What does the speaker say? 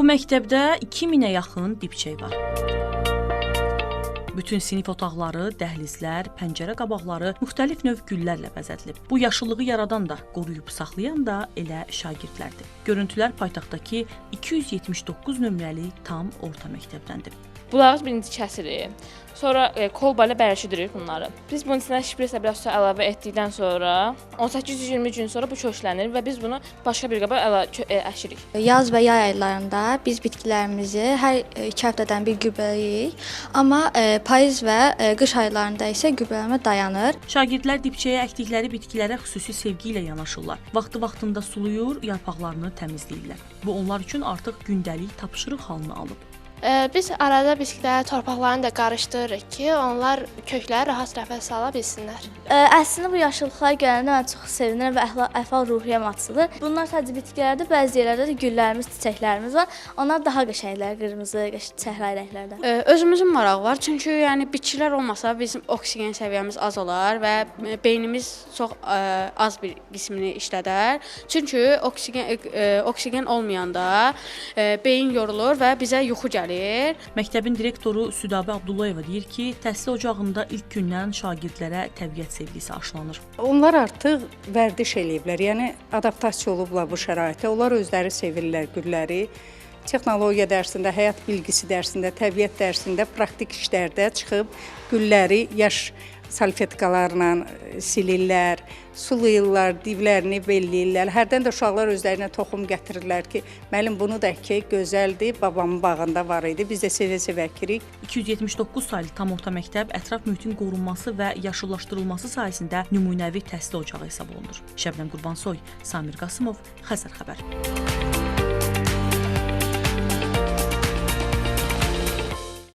Məktəbdə 2000-ə yaxın dibçək var. Bütün sinif otaqları, dəhlizlər, pəncərə qabaqları müxtəlif növ güllərlə bəzədilib. Bu yaşıllığı yaradan da, qoruyub saxlayan da elə şagirdlərdir. Görüntülər paytaxtdakı 279 nömrəli tam orta məktəbdəndir. Bulağı birinci kəsirik. Sonra kolba ilə bərkidirik bunları. Biz bunun içinə şprislə biraz su əlavə etdikdən sonra 18-20 gün sonra bu köklənir və biz bunu başqa bir qaba əkirik. Yaz və yay aylarında biz bitkilərimizi hər 2 həftədən bir gübrələyirik. Amma payız və qış aylarında isə gübrələmə dayanır. Şagirdlər dibçəyə əkdikləri bitkilərə xüsusi sevgi ilə yanaşırlar. Vaxtı-vaxtında sulayır, yarpaqlarını təmizləyirlər. Bu onlar üçün artıq gündəlik tapşırıq halını alıb. Biz arada bitkiləri torpaqlarını da qarışdırırıq ki, onlar kökləri rahat nəfəs ala bilsinlər. Əslində bu yaşıllıqları görəndə mən çox sevinirəm və əhval-ruhiyyəm açılır. Bunlar sadəcə bitkilərdir, bəzi yerlərdə də güllərimiz, çiçəklərimiz var. Onlar daha qəşənglər, qırmızı, çəhrayı rənglərdə. Özümüzün marağı var, çünki yəni bitkilər olmasa bizim oksigen səviyyəmiz az olar və beynimiz çox az bir qismini işlədər. Çünki oksigen olmayanda beyin yorulur və bizə yuxu gəlir. Məktəbin direktoru Südabə Abdullayeva deyir ki, təhsil ocağında ilk gündən şagirdlərə təbiət sevgisi aşılanır. Onlar artıq vərdiş eləyiblər, yəni adaptasiya olublar bu şəraitə. Onlar özləri sevirlər gülləri. Texnologiya dərsində, həyat bilgisi dərsində, təbiət dərsində, praktik işlərdə çıxıb gülləri yaş salfetkalarla silirlər, sulayırlar, divlərini belləyirlər. Hərdən də uşaqlar özlərinə toxum gətirirlər ki, müəllim bunu da əkək, gözəldir, babamın bağında var idi, biz də sevə-sevə əkirik. 279 saylı tam orta məktəb ətraf mühitin qorunması və yaşıllaşdırılması sahəsində nümunəvi təhsil ocağı hesab olunur. Şəbnəm Qurbansoy, Samir Qasımov, Xəzər Xəbər.